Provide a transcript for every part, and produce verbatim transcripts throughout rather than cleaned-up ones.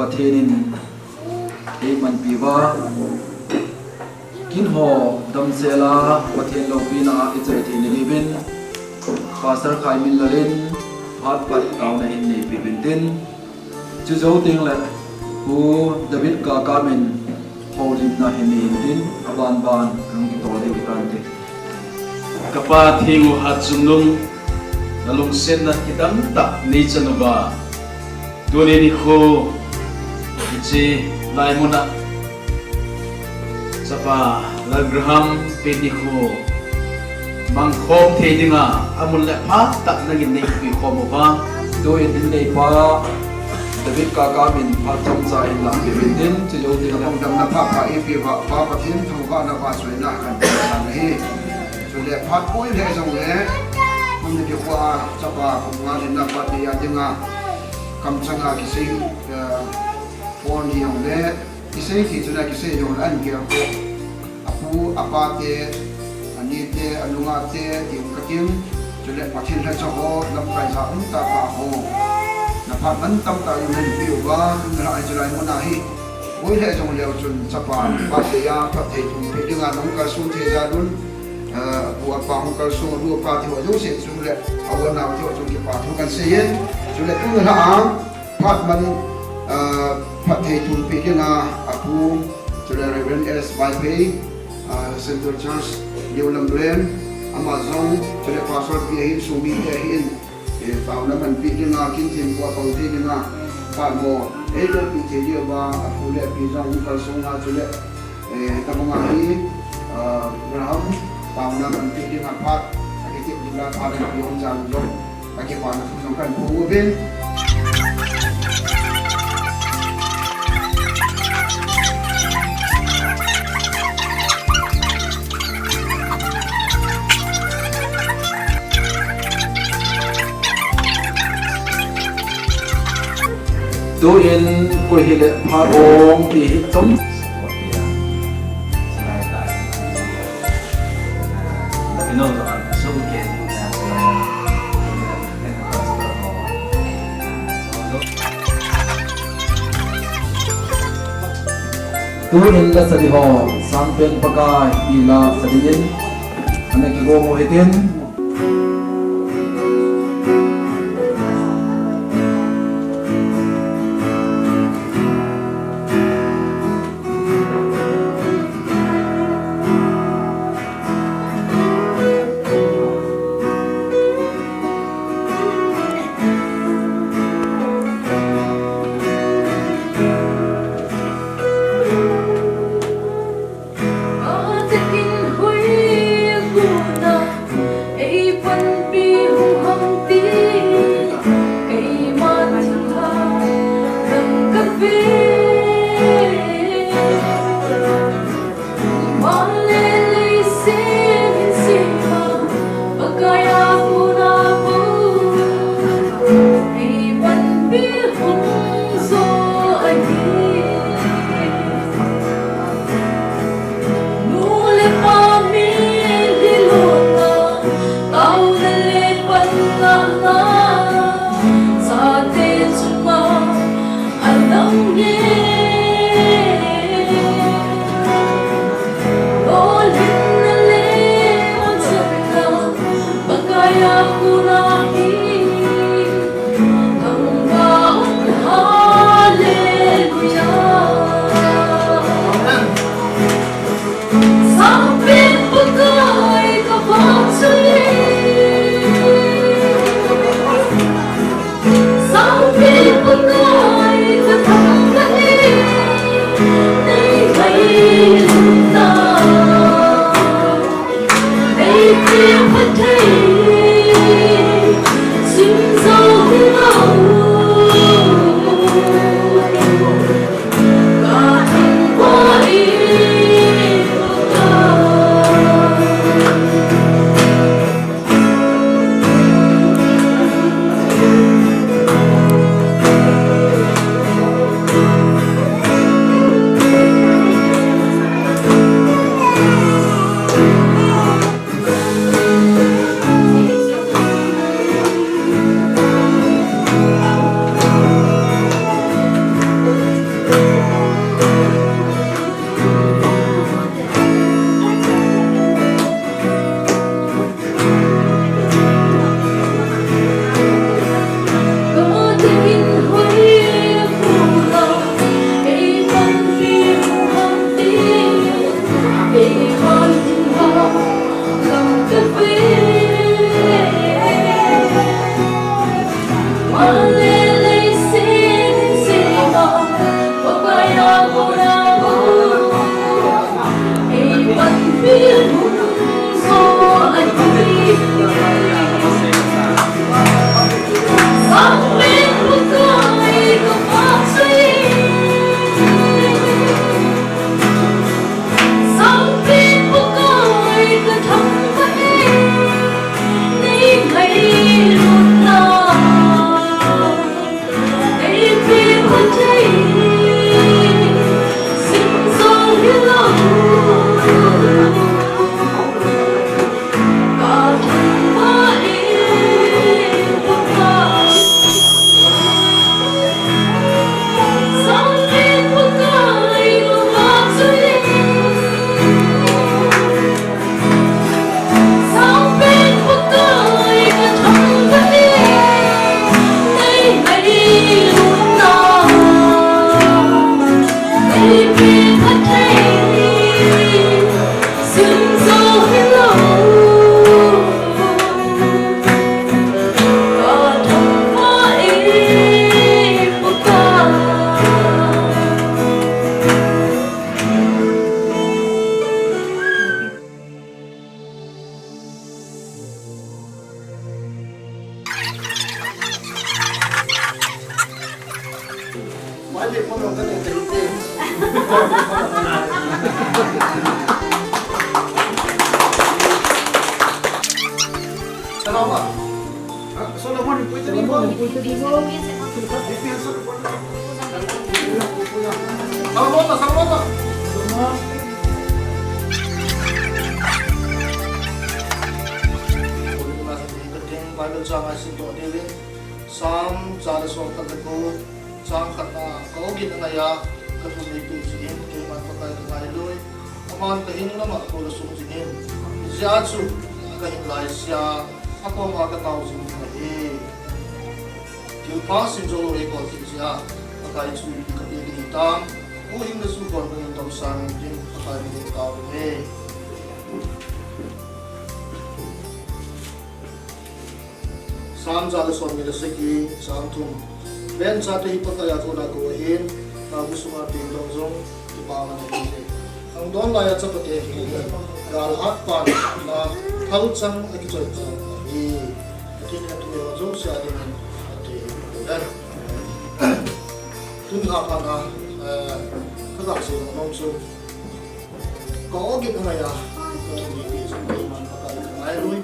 Pathen in eimanpi uva, kin ho damsel a Pathen loupina a ichai thei na diuvin, Pastor Khaiminlal in phat phat taona hin neipi uvin tin, chujou teng le Pu David Kakam in houlimna hin nei in tin, aban ban hung kitol ding ahi tante. Kapa Theng u Hatchungnung, nalungsetna kidang tah neichan uva, tuni nikho hiche lai mun a Chapa Lalgraham pet nikho mangkhom thei dinga amun le phat tah nangin neipi khom uva, tuin in neipa David Kakam in phat chomcha in lampi uvin tin, chujou teng le hung damna phat pha eipeuva Pa Pathen thangvahna vahchoina kanpe ahi. Chule phat poi lheh jongle, mun nikho a chapa kum nga lhinna phat nei a dinga kamchanga kisei, eh, pon hijongle, kisei thei chun akisei jongle ahin gel ho, apu, apate, anite, alungate, ti um katin, chule Pathen lhacha ho, lamkai ja umtah pa ho, na phat mantam tah in neipi uva, tun lha a hiche lai mun a hi, poi lheh jongleu chun chapa, phat nei a, phatthei thum peh dinga nahung kalson thei jal un, eh, apu apa hung kalson, anu apa theiho jouse chule, a u anao theiho chun kipa thu kahin seiyin, chule tun lha a, phat man, ah, phatthei thum peh dinga apu, chule Reverend S Vaiphei, ah, Central Church, New Lamlen, ama jong, chule Pastor pi ahin, Sumi te ahin, eh, taona manpi dinga, kin thempu a pang thei dinga, phat mo, eiloupi thei diuva, apu le api jong hung kalsong a, chule, eh, tabang a hi, ah, Graham, taona manpi dinga phat, akitep dinga phat, api hung jal jong. Akipana thu jong kahin phong uvin. Tuin koi hile phat ong ti hi chom. Tuin lasa di ho, Sangpen Pakai, ti lasa dingin, ana kigong u hitin. Bible chang a simdoh diu in, Psalm ja le som khat le ko, chang khat na, ka awgin angaiya, ka thum nei peh jeh in, keiman Pakai ka ngailui, aman ka hing lam a kol asung jing in, hijeh chun, ka hin laisea, akoma ka tao jing ahi. Thilpha sim jou lou hi kol thei jeh a, Pakai chu ipi ka peh ding hitam, huhhingna chu kon bangin damsang in tin, Pakai min in ka tao uve. Psalm ja le somni le sagi, chang thum. Ven chate hi Pakai a kona kou ahin, naobu sunga pengdoh jong kipana ahi. Khangdon laiya chapate hi, gal hatpa na, thalchang akichoi kha ahi. Pathen in athu le ho jouse a dingin ati. Amen. Tuni a pat a, eh, ka gasei nom chu, ka awgin angaiya, ka thum nei peh jeh in keiman Pakai ka ngailui,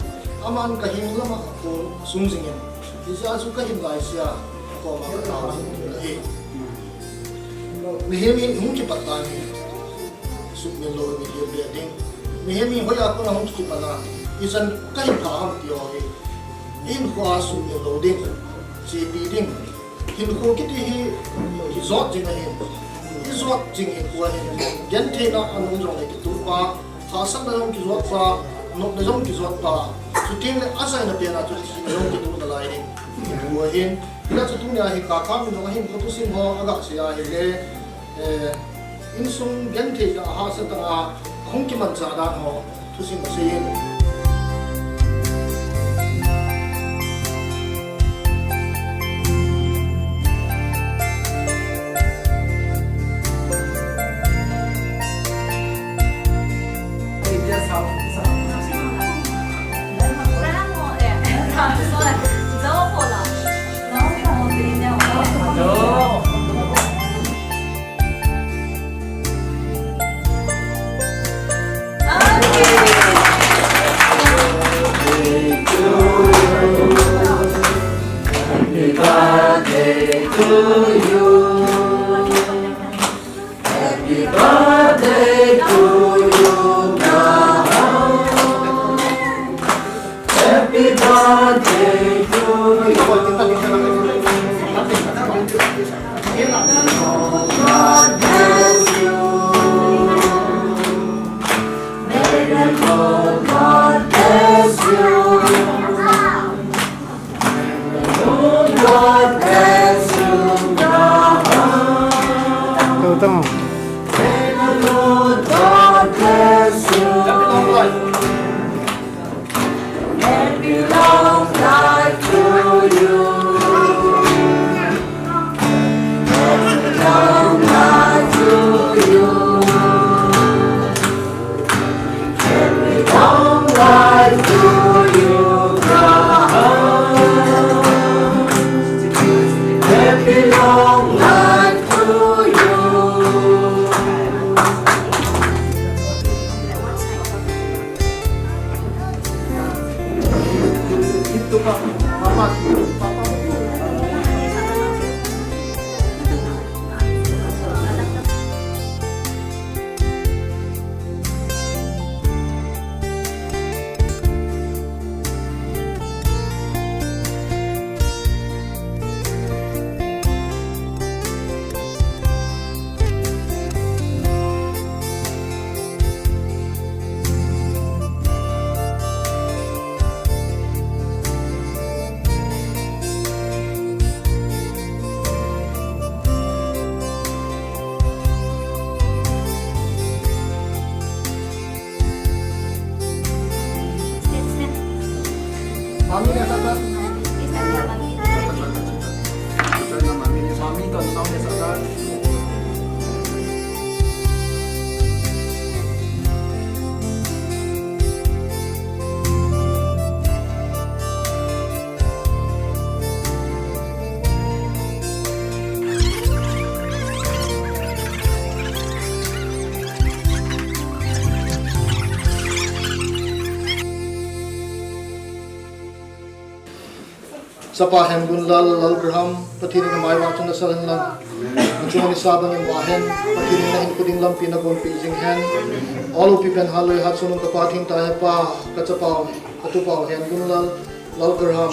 aman ka hing lam a kol asung jing in, hijeh chun ka hin laisea, akoma ka tao jing ahi. Mihem hi hung kipat dan hi, sumil lou mihem be ding. Mihem hi hoiya kona hung kipat a, ichan ka hin pha ham ti ho hi, hinkhoa sumil lou ding, chepi ding. Hinkho kiti hi kijot jing ahi. Kijot jing hinkho ahi. Gentheina anom jongle kitupa, hahsatna jong kijot pa, nopna jong kijot pa. Chutengle achaina pen a chu thina jong kituh nalai ding hinkho ahin. Hijeh chun tunia hi Kakap in jong ahinkho thusim ho agasei ahile, eh, insung genthei tah a hahsat tah a hung kimanchah dan ho thusim asei in. Happy birthday to you, Graham. Happy birthday to you. God bless you. May the Lord God bless you. May the Lord God bless you, Graham. May the Lord God bless you. Happy long life to you. Happy long life to you. Happy long life to you, Graham. Happy long life to you. Chapa Hengunlal, Lal Graham, Pathen in amai vang chun nasal hen lang. Nachung nisa bang in vah hen, Pathen in nahinkho ding lampi nagonpeh jing hen. Ol upi pen halloi hatchungnung kapa thengtah hepa, kachapau, katupau Hengunlal, Lal Graham.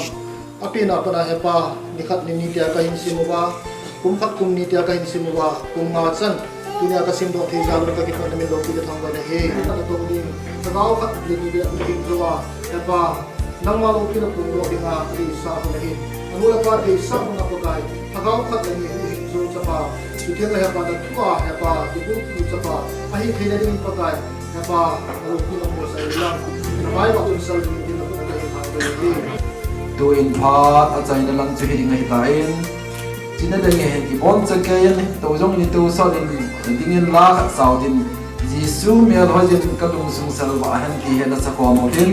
Apen a pat a hepa, nikhat nini tia kahin sim uva, kum khat kum ni tia kahin sim uva, kum nga chan, tunia kasimdoh thei jal un kakipah na min loupi kathangvah in ahi. Katoh ding, lhagao khat le ni le ni jou a, hepa, nangma loupi naphondoh dinga deisah u ahi. Anu le apa deisah u na Pakai, lhagao khat le ni ahin jou chapa, chutengle hepa nathua hepa, kibulphu chapa, ahi theina ding Pakai, hepa, naloupi naphonsa in lang, namai vang chun sal ding tin nakhut a kahin thangvah in ahi. Tuin phat achaina lang chu hiding ahitan, china ding ahin kiboncha kei in, tou jong in tou sot in, dingin la khat sao tin, Jesu melhoi in kalungsung salvah hen ti hi nasakhom uvin.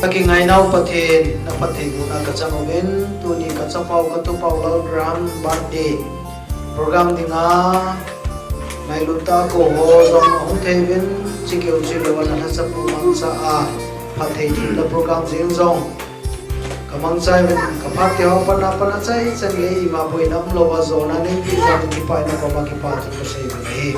Kakingainau Pathen, naphattheibohna kachang uvin, tuni kachapau, katupau Lal Graham birthday program dinga, ngailut tah a kouho jong ahung thei uvin, chikeu chilou a nalhacha pu mangcha a, phatthei thumna program jeng jong kamangcha uvin, kaphat teho a pat a pat a achaichan gei ima boina umlou a jona neipeh jeh in kipah in nakoma kipathu kasei uvin ahi.